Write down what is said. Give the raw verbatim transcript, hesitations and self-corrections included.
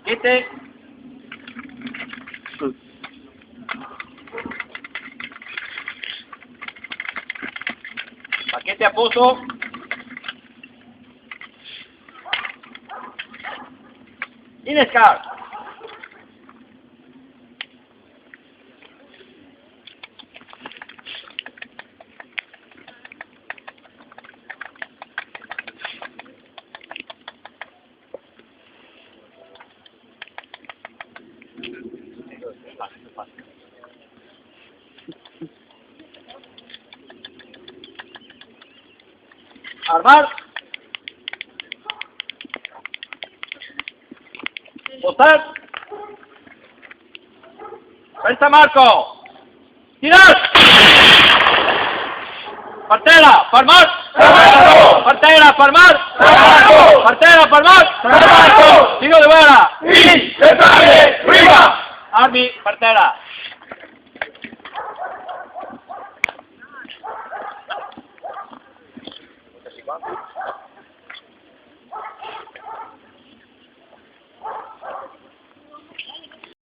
Pachete. Pachete a posto. Inescar. Armar. Posar. Pensa Marco. Tirar. Par tera, par mar. Par tera, par mar. Par tera, par mar. Tiro de guerra. Centrale, riva. Armi, par tera.